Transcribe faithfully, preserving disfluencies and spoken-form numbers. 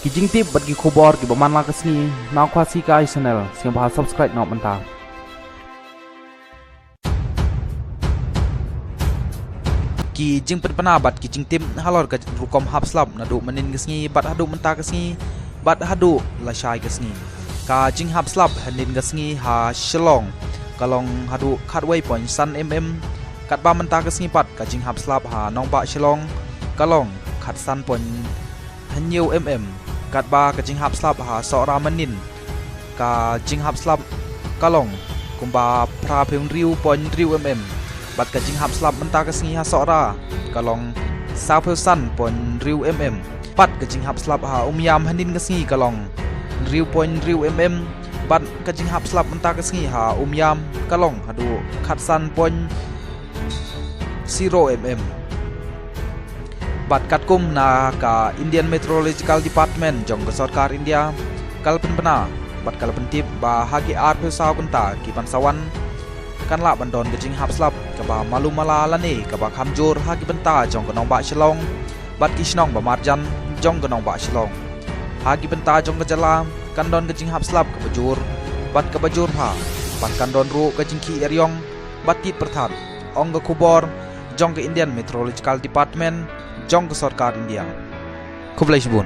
Ki jingtip bad ki khubor kiba man la ka sngi na Khasi Kai Channel, sngewbha subscribe noh mynta. Ki jingpynpaw bad ki jingtip halor ka rukom hap slap naduh mynnin ka sngi bad haduh mynta ka sngi bad haduh lashai ka sngi. Ka jinghap slap hynnin ka sngi ha Shillong ka long haduh khatwei point san mm. Katba mynta ka sngi pat ka jinghap slap ha nongbah Shillong ka long khatsan point hynñiew mm. Katba ka jinghap slap ha Sohra mynnin ka jinghap slap ka long kumba phra phew hynriew point hynriew mm. Bad ka jinghap slap mynta ka sngi ha Sohra ka long saw phew san point hynriew mm. Bad ka jinghap slap ha Umiam hynnin ka sngi ka long hynriew point hynriew mm. Bad ka jinghap slap mynta ka sngi ha Umiam ka long haduh khatsan point zero mm. Bad katkum na ka Indian Meteorological Department jong ka sorkar India ka la pynpaw bad ka la pyntip ba ha ki arphew saw kynta kiban sa wan kan lah ban don ka jinghap slap kaba malu mala lane kaba kham jur ha ki bynta jong ka nongbah Shillong bad ki shnong ba marjan jong ka nongbah Shillong. Ha ki bynta jong ka jylla kan don ka jinghap slap kaba jur bad kaba jur bha bad kan don ruh ka jingkhih eriong bad tied pyrthat, ong ka khubor jong ka Indian Meteorological Department jong ka sorkar India. Khublei shibun.